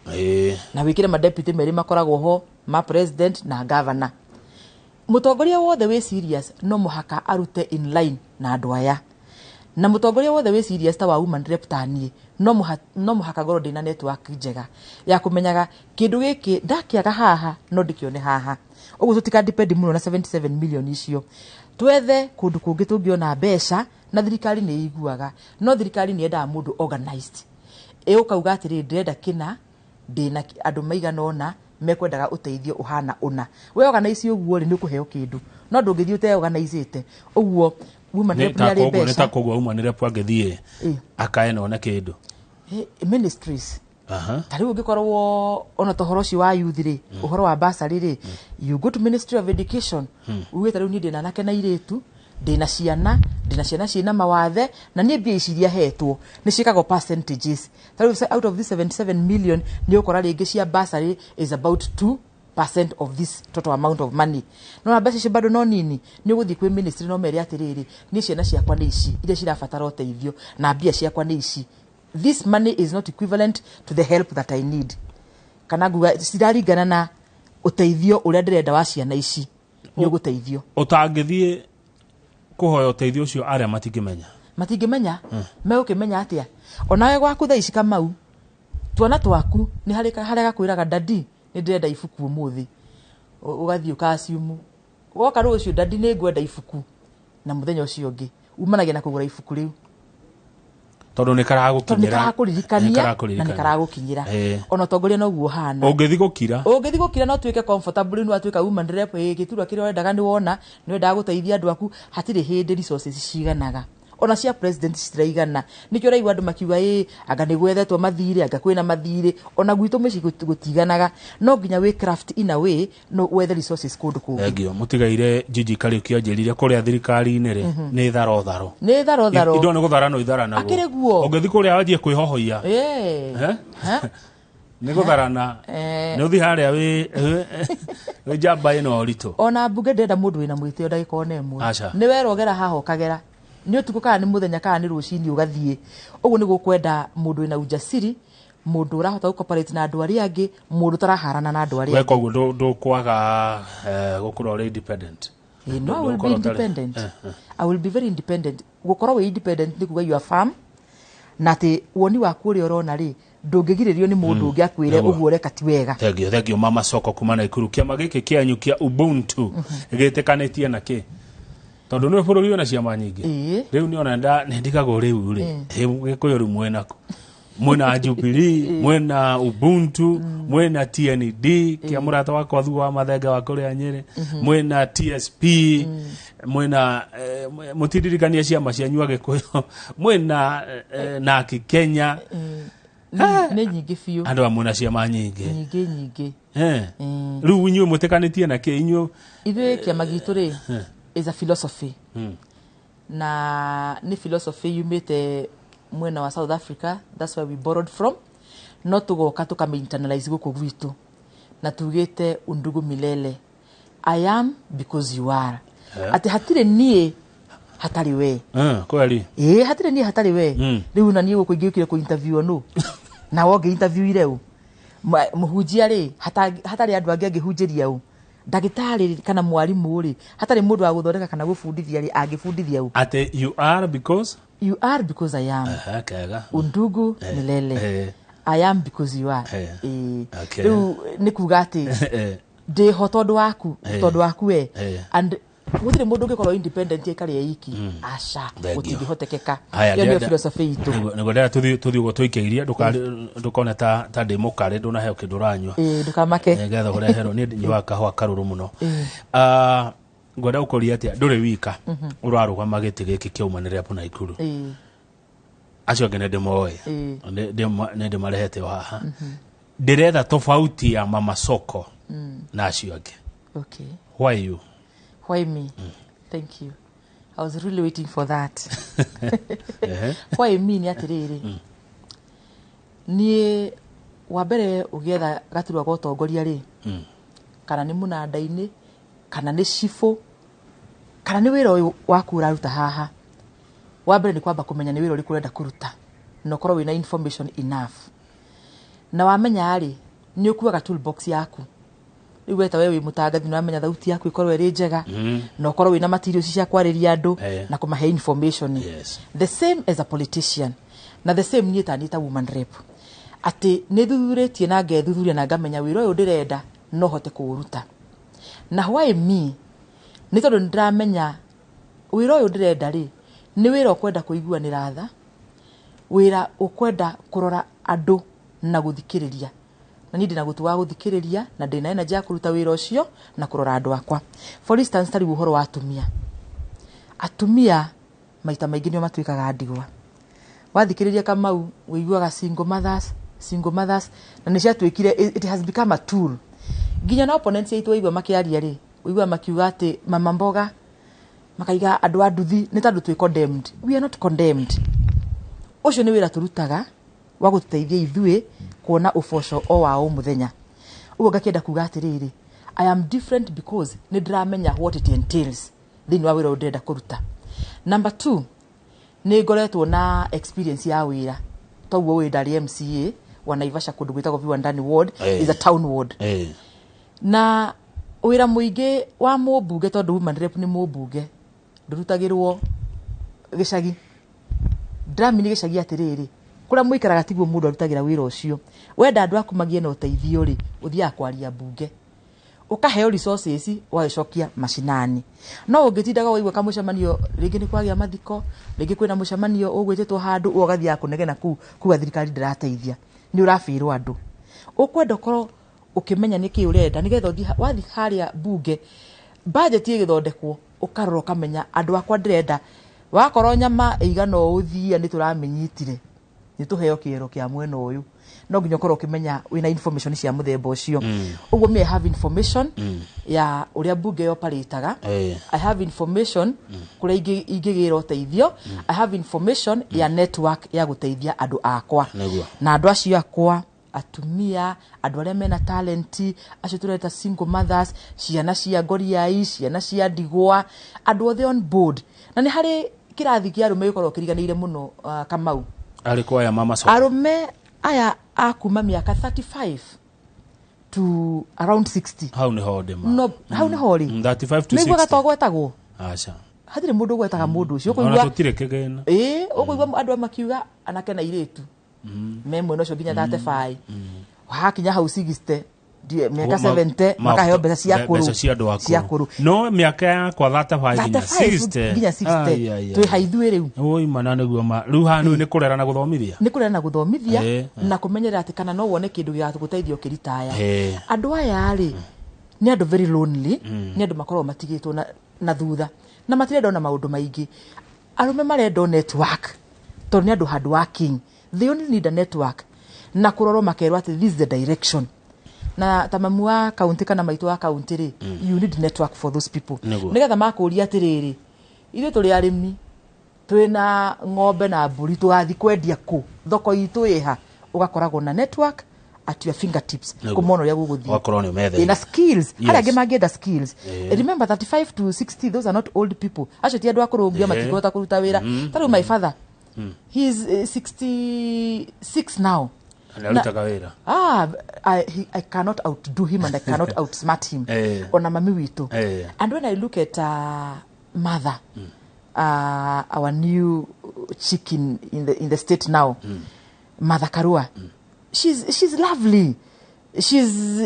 B: na wĩkĩre madeputy merĩ makoragwo ho ma president na governor. Mũtongoria wothe wĩ serious no mũhaka arute in line na andũ aya, na mũtongoria wothe wĩ serious ta wa woman rep ta niĩ no mũhaka ngorwo ndĩna network njega ya kũmenyaga kĩndũ gĩkĩ ndakĩaga haha no ndĩkĩone haha. Ũguo tũtika depend mũno na 77 million icio, twethe kũndũ kũngĩ tũngĩona mbeca. Na thirikari nĩ iguaga, no thirikari nĩ yendaga mũndũ organized, ĩ ũkauga atĩrĩrĩ, ndĩrenda kĩna, ndĩna andũ maigana ũna mekwendaga ũteithio ũhana ũna. We organize ũguo rĩ, nĩ ũkũheo kĩndũ, no ndũngĩthiĩ ũteorganizĩte ũguo. Woman rep nĩ arĩ
A: nä ta
B: mbeca.
A: koguo umanä rep angä thiä akae none kä ndå.
B: Ministries ta rĩu ũngĩkorwo ona ta ũhoro ũcio wa youth rĩ, ũhoro wa bursary rĩ, you go to Ministry of Education ugĩte rĩu niĩ ndĩna anake na airĩtu, ndĩna ciana ciĩna mawathe, na niĩ mbia ici iria hetwo nĩ ciĩkagwo percentages. Ta rĩu out of this 77 million nĩ ũkora rĩngĩ cia bursary is about 2% of this total amount of money. No na mbeca icio bado no nini. Nĩ ũgũthiĩ kwĩ ministry no mere atĩrĩrĩ, niĩ ciana ciakwa nĩ ici iria cirabatara ũteithio na mbia ciakwa nĩ ici. This money is not equivalent to the help that I need, kana nguga ciraringana na ũteithio ũrĩa ndĩrenda wa ciana ici. Nĩ ũgũteithio.
A: Å tangä thiä kå hoya å teithio å cio arĩa matingä menya.
B: Matingĩmenya. Megũkĩmenya atĩa onawe gwaku thaa ici, Kamau? Twana twaku nĩ harĩ harĩa gakwĩraga, "Daddy, nĩ ndĩrenda ibuku ũmũthĩ." Ũgathiĩ ũkaciumu, woka rũciũ, "Daddy, nĩ ngwenda ibuku," na mũthenya ũcio ũngĩ umanagia na kũgũra ibuku rĩu.
A: Tondå nä
B: Tondũ nĩ
A: karagå
B: karakũririkania na nĩ karagũkinyĩra. Ona ũtongoria noguo ũhana.
A: Å ngä thiä gå kira.
B: Ũngĩthiĩ gũkira no tuĩke comfortable, rĩu nĩ watuĩka woman rep, ĩ gĩturwa kĩrĩa ũrendaga nĩ wona, nĩ wendaga gũteithia andũ aku. Hatirĩ hĩndĩ resources ciganaga, ona cia president citiraigana. Nĩkĩo ũraigua andũ makiuga ĩ anga nĩ gwethetwo mathirĩ, anga kwĩna mathirĩ. Ona gwitũ mũciĩ gũtiganaga. No nginya wĩ craft in a way, no wethe resources kũndũ kũngĩ.
A: Thengio. Mũtigaire Njiji Kariũki anjĩrire kũrĩa thirikari-inĩ rĩ nĩ tharo tharo.
B: Nĩ tharo tharo.
A: Indo nĩ gũtharanwo itharanagwo.
B: Akĩrĩ guo.
A: Ũngĩthiĩ kũrĩa wanjie kwĩhohoia.
B: Eh? Ha?
A: Nĩ gũtharana. Nĩ ũthiĩ harĩa wĩ njamba ĩno ũritũ.
B: Ona mbunge ndĩrenda mũndũ wĩna mwĩtĩo ndagĩka ona ĩmwe.
A: Aca.
B: Nĩ werogera haha ũkagera, nĩ ũtukũ kana nĩ mũthenya kana nĩ rũcinĩ ũgathiĩ ũguo. Nĩ gũkwenda mũndũ wĩna ujasiri, mũndũ ũrahota gũcooperate na andũ arĩa angĩ, mũndũ ũtaraharana na andũ arĩa angĩ.
A: Weka ũguo ndũkwaga gũkorwo ũrĩ independent.
B: No, I will be
A: Ndũgũkorwo ũtarĩ-
B: independent. I will be very independent. Gũkorwo wĩ independent nĩ kuga you are firm na atĩ woni waku ũrĩa ũrona rĩ, ndũngĩgirĩrĩrio nĩ mũndũ ũngĩ akwĩre ũguo ũreka ti wega.
A: Thengio, thengio Mama Soko kuma Naikuru. Kĩama gĩkĩ kĩanyu kĩa Ubuntu gĩtĩkanĩtie na kĩ? Tondũ nĩ bũrũri wĩna ciama nyingĩ. Rĩu nĩ ona nĩ ndigagwo rĩu rĩ, Gĩkũyũ rĩu mwĩnako, mwĩna Jubilee, mwĩna Ubuntu, mwĩna TND kĩa mũrata wakwa Thuo wa Mathenge wa kũrĩa Nyĩrĩ, mwĩna TSP, mwĩna mũtindirikania ciama cianyu Agĩkũyũ, mwĩna Naki Kenya.
B: Nĩ nyingĩ biũ.
A: Andũ a mwĩna ciama nyingĩ.
B: Nyingĩ nyingĩ.
A: Rĩu inyuĩ mũtĩkanĩtie na kĩ inyuĩ?
B: Ithuĩ kĩama gitũ rĩ is a philosophy, na nĩ philosophy yumĩte mwena wa South Africa. That's where we borrowed from, no tũgoka tũkame internalize gũkũ gwitũ na tugĩte undugu milele. I am because you are. Atĩ hatirĩ niĩ hatarĩ we.
A: Kweli.
B: Ĩĩ, hatirĩ niĩ hatarĩ we. Rĩu na niĩ gũkũ ingĩũkire kũ interview nũ nawe ũngĩ interviewire ũ? Mũhunjia rĩ, hatarĩ andũ angĩ angĩhunjĩria ũ? Ndagĩtarĩ kana mwarimũ rĩ, hatarĩ mũndũ wa gũthondeka kana gũbundithia rĩ, angĩbundithia ũ?
A: Ate you are because
B: You are because I am.
A: Aha, kega.
B: Undugu milele. I am because you are.
A: Okay.
B: Rĩu nĩ kuga atĩ ndĩho tondũ waku, tondũ waku we. And gũtirĩ mũndũ ũngĩkorwo independent aikare iki, aca.
A: Thank you.
B: Gũtingĩhotekeka.
A: Haya,
B: Ĩyo nĩyo
A: ndĩrenda-
B: philosophy itũ.
A: Nĩguo ndĩrenda tũthiĩ ũguo tũikĩirie, ndũkone ta ndĩ mũkarĩ ndũnaheo kĩndũ ũranyua.
B: Ĩĩ, ndũkamake.
A: Nĩgetha ũreherwo, niĩ nyuaga kahũa karũrũ mũno. Ah, ngwenda gũkũria atĩa, ndũrĩ wika ũrarũgama gĩtĩ gĩkĩ kĩa rep Naikuru. Acio angĩ nĩ ndĩmoĩ. Nĩ ndĩmarehete o haha. Ndĩretha tofauti ya Mama Soko na acio angĩ. Why you?
B: Why me? Thank you, I was really waiting for that. Why me? Nĩ atĩrĩrĩ, niĩ wa mbere ũgĩetha gaturwa ga ũtongoria rĩ, kana nĩ mũnanda-inĩ, kana nĩ cibũ, kana nĩ wĩra ũyũ waku ũraruta haha, wa mbere nĩ kwamba kũmenya nĩ wĩra ũrĩkũ ũrenda kũruta na ũkorwo wĩna information enough. Na wamenya rĩ, nĩ ũkuaga toolbox yaku. Rĩu weta we wĩ mũtangathi, nĩ wamenya thauti yaku ĩkorwo ĩrĩ njega na ũkorwo wĩna materials cia kwarĩria andũ na kũmahe information. The same as a politician, na the same niĩ taniĩ ta woman rep, atĩ nĩ thuthurĩtie na ngethuthuria na ngamenya wĩra ũyũ ndĩrenda no hote kũũruta. Na why me? Nĩ tondũ nĩ ndĩramenya wĩra ũyũ ndĩrenda rĩ, nĩ wĩra ũkwenda kũiguanĩra tha, wĩra ũkwenda kũrora andũ na gũthikĩrĩria, na niĩ ndĩna gũtũ wa gũthikĩrĩria na ndĩna energy ya kũruta wĩra ũcio na kũrora andũ akwa. For instance, ta rĩu ũhoro wa atumia, atumia maita maingĩ nĩo matuĩkaga ndigwa. Wathikĩrĩria Kamau, wĩiguaga single mothers, single mothers, na nĩ ciatuĩkire, it has become a tool. Nginya na opponents aitũ waigua makĩaria rĩ, ũiguaga makiuga atĩ mama mboga, makaiga andũ a nduthi nĩ tondũ twĩ condemned. We are not condemned. Ũcio nĩ wĩra tũrutaga wa gũtũteithia ithuĩ kuona ũboco o wa o mũthenya. Ũguo ngakĩenda kuga atĩrĩrĩ, I am different because nĩ ndĩramenya what it entails thĩinĩ wa wĩra ũyũ ndĩrenda kũruta. Number two, nĩ ngoretwo na experience ya wĩra. Toguo wĩ ndarĩ MCA wa Naivasha, kũndũ gwĩtagwo Viwandani ward. Is a town ward. Na wĩra mũingĩ wa mũmbunge, tondũ woman rep nĩ mũmbunge, ndũrutagĩrwo gĩcagi. Ndĩramini gĩcagi atĩrĩrĩ, kũrĩa mũikaraga tiguo mũndũ arutagĩra wĩra ũcio. Wenda andũ aku magĩe na ũteithio rĩ, ũthiaga kwaria mbunge, ũkaheo resources, ũgagĩcokia macinani. No ũngĩtindaga waigua kamũcemanio, rĩngĩ nĩ kwagĩa mathiko, rĩngĩ kwĩna mũcemanio ũgwĩtĩtwo handũ, ũguo ũgathiaga kũnegena kũu kuga thirikari ndĩrateithia, nĩ ũrabĩrwo andũ. Ũkwenda ũkorwo ũkĩmenya nĩkĩ ũrenda, nĩgetha ũthiĩ wathiĩ harĩa mbunge, budget ĩgĩthondekwo, ũkarora ũkamenya andũ akwa ndĩrenda wakorwo nyama ĩigana ũũ thia nĩ tũramĩnyitire, nĩ tũheo kĩero kĩa mwena ũyũ. No nginya ũkorwo ũkĩmenya wĩna information cia mũthemba ũcio. Ũguo me I have information ya ũrĩa mbunge operataga. I have information kũrĩa ingĩgĩra ũteithio. I have information ya network ya gũteithia andũ akwa. Na andũ acio akwa, atumia, andũ arĩa mena talenti, acio tũreta single mothers, ciana cia ngoriai, ciana cia ndigwa, andũ othe on board. Na nĩ harĩ kĩrathi kĩa arũme gĩkoragwo kĩriganĩire mũno, Kamau.
A: Arĩ kwa Mama Soko?
B: Arũme aya a kuma mĩaka 35 to around 60.
A: Hau nĩho ndĩma.
B: No hau nĩho rĩ.
A: 35 to
B: Nĩiguaga
A: 60.
B: togwetagwo.
A: Aca.
B: Hatirĩ mũndũ ũgwetaga mũndũ ũcio.
A: Ona
B: Ũkũigua
A: tũtirĩ kĩgĩna.
B: Ĩĩ, ũkũigua andũ makiuga anake na airĩtu me mwena ũcio nginya 35, hakinya hau 60, mĩaka 70, makaheo mbeca cia kũrũ.
A: Mbeca cia andũ
B: Cia
A: akũrũ.
B: kũrũ.
A: No mĩaka yakwa 35 nginya
B: 35
A: 60.
B: nginya 60.
A: Ai, ai, ai.
B: Twĩ ha ithuĩ rĩu?
A: Oi mana, nĩguo ma rĩu haha nĩ kũrera na gũthomithia.
B: Nĩ kũrera na gũthomithia na kũmenyerera atĩ kana no wone kĩndũ gĩgagũteithia ũkĩritaya. Andũ aya rĩ, nĩ andũ very lonely, nĩ andũ makoragwo matigĩtwo na thutha na matirenda ona maũndũ maingĩ. Arũme marenda o network, tondũ nĩ andũ hard working. They only need a network na kũrorwo, makerwo atĩ this is the direction. Na ta mamu wa kaunti kana maitũ wa kaunti rĩ, you need network for those people. Nĩgetha makũria atĩrĩrĩ, ithuĩ tũrĩ arĩmi, twĩna ng'ombe na mbũri, tũgathiĩ kwendia kũ, thoko itũ ĩha, ũgakoragwo na network at your fingertips. Kũmona ũrĩa gũgũthiĩ.
A: Ũgakorwo nĩ ũmetheire.
B: Ĩna skills. Harĩa angĩ mangĩenda skills. Remember, 35 to 60, those are not old people. Acio ti andũ akũrũ nginya matingĩhota kũruta wĩra. Ta rĩu my father, he is 66 now.
A: Na arutaga wĩra.
B: Ah, I cannot outdo him and I cannot outsmart him. Ona mami witũ. And when I look at mother, our new chicken in the state now, Martha Karua, she's lovely. She's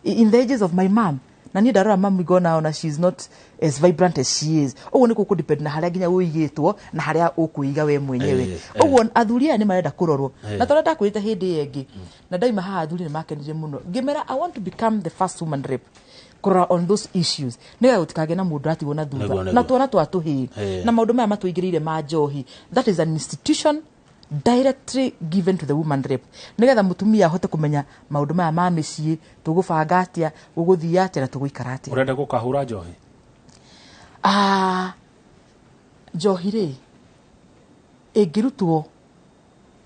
B: in the ages of my mom, na niĩ ndarora mami ngona ona she's not as vibrant as she is. Ũguo nĩ gũkũ na harĩa nginya ũigĩtwo na harĩa ũkwĩiga we mwenyewe. Ũguo athuri aya nĩ marenda kũrorwo, na tondũ ndakwĩrĩte hĩndĩ ĩyo ĩngĩ na ndaima haha, athuri nĩ makenire mũno ngĩmera I want to become the first woman rep kũrora on those issues, nĩgetha gũtikagĩe na mũndũ atigwo na thutha na twana twa tũhĩĩ na maũndũ maya matũingĩrĩire ma njohi. That is an institution directly given to the woman rep, nĩgetha mũtumia ahote kũmenya maũndũ maya ma mĩciĩ, tũgũbanga atĩa, gũgũthiĩ atĩa na tũgũikara atĩa.
A: Ũrenda gũkahũra njohi?
B: Ah, njohi rĩ, ĩngĩrutwo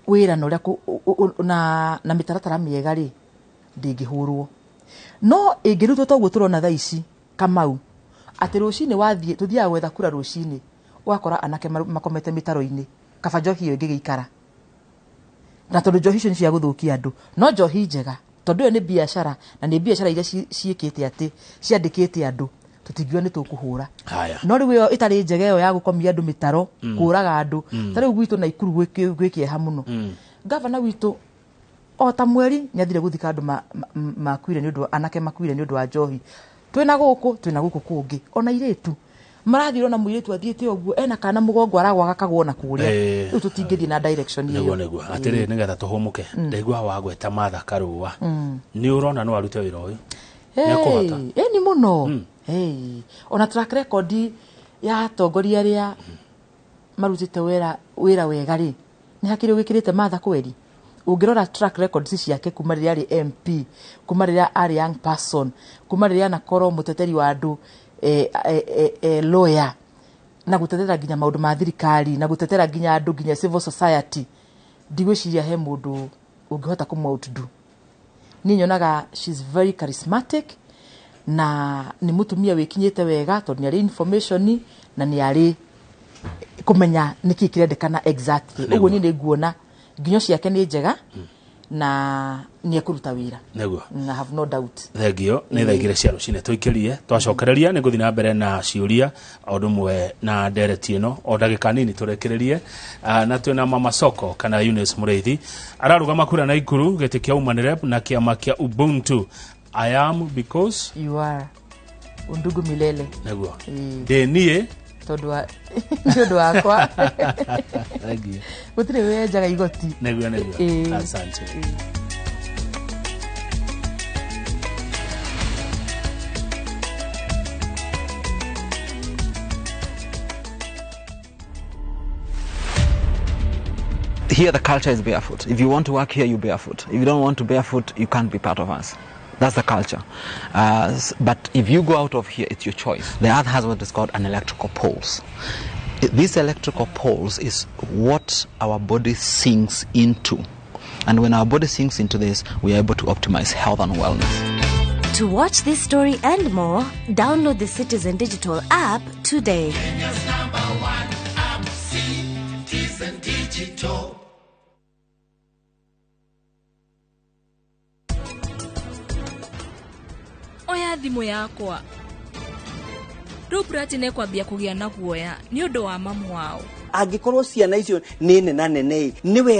B: wĩra na ũrĩa na mĩtaratara mĩega rĩ, ndĩngĩhũrwo. No ĩngĩrutwo toguo tũrona thaa ici, Kamau, atĩ rũcinĩ wathiĩ, tũthiaga gwetha kura rũcinĩ, ũgakora anake makomete mĩtaro-inĩ, kaba njohi ĩyo ĩngĩgĩikara. Na tondũ njohi icio nĩ cia gũthũkia andũ, no njohi njega, tondũ ĩyo nĩ biacara, na nĩ biacara iria ciĩkĩte atĩ ciandĩkĩte andũ, tũtingiuga nĩ tũkũhũra.
A: Haya.
B: No rĩu ĩyo ĩtarĩ njega, ĩyo ya gũkomia andũ mĩtaro, kũraga andũ, ta rĩu gwitũ Naikuru gwĩ kĩeha mũno. Gavana witũ o ta mweri nĩ athire gũthika andũ makuire nĩ ũndũ, anake makuire nĩ ũndũ wa njohi. Twĩna gũkũ kũngĩ ona airĩtu marathiĩ, ona mũirĩtu athiĩte ũguo ena kana mũgongo, aragwa gakagwo na kũrĩa. Rĩu tũtingĩthiĩ na direction ĩyo.
A: Nĩguo atĩrĩrĩ, nĩgetha tũhũmũke, ndaigua wagweta Martha Karũa, nĩ ũrona no arute wĩra ũyũ? Nĩekũhota?
B: Ĩni mũno. Hey. Ona track record ya atongoria arĩa marutĩte wĩra wega rĩ, nĩ hakĩrĩ wĩkĩrĩte Martha kweri. Ũngĩrora track records ciake kuma rĩrĩa arĩ MP, kuma rĩrĩa arĩ young person, kuma rĩrĩa anakorwo mũteteri wa andũ, lawyer, na gũtetera nginya maũndũ ma thirikari, na gũtetera nginya andũ, nginya civil society, ndigwĩciria he mũndũ ũngĩhota kũmũ outdo. Niĩ nyonaga she's very charismatic, na nĩ mũtumia wĩkinyĩte wega, tondũ nĩ arĩ information na nĩ arĩ kũmenya nĩkĩ kĩrendekana exactly. Ũguo niĩ nĩ nguona nginyo ciake nĩ njega na nĩ ekũruta wĩra. I have no doubt.
A: Thengio. Nĩ thaa 2 cia rũcinĩ. Tũikĩrie, twacokereria nĩ ngũthiĩ na mbere na ciũria o ũndũ ũmwe na ndereti ĩno. O ndagĩka nini tũrekererie. Na twĩna Mama Soko kana Eunice Mũrĩithi, ararũgama kura Naikuru gĩtĩ kĩa woman rep na kĩama kĩa Ubuntu, I am because
B: you are, undugu milele.
A: Nĩguo. Ndĩ niĩ.
B: Tondũ wa nĩ ũndũ wakwa.
A: Thengio.
B: Gũtirĩ wenjaga igoti.
A: Nĩguo. Asante.
C: Here the culture is barefoot. If you want to work here, you barefoot. If you don't want to barefoot, you can't be part of us. That's the culture. But if you go out of here, it's your choice. The earth has what is called an electrical pulse. This electrical pulse is what our body sinks into. And when our body sinks into this, we are able to optimize health and wellness.
D: To watch this story and more, download the Citizen Digital app today.
E: Kenya's number one app, Citizen Digital.
F: Oya thimũ yakwa rĩu. Brati nĩkwambia kũgĩa na guoya nĩ ũndũ wa mamu wao.
G: Angĩkorwo ciana icio nĩ nena nene nĩ wega.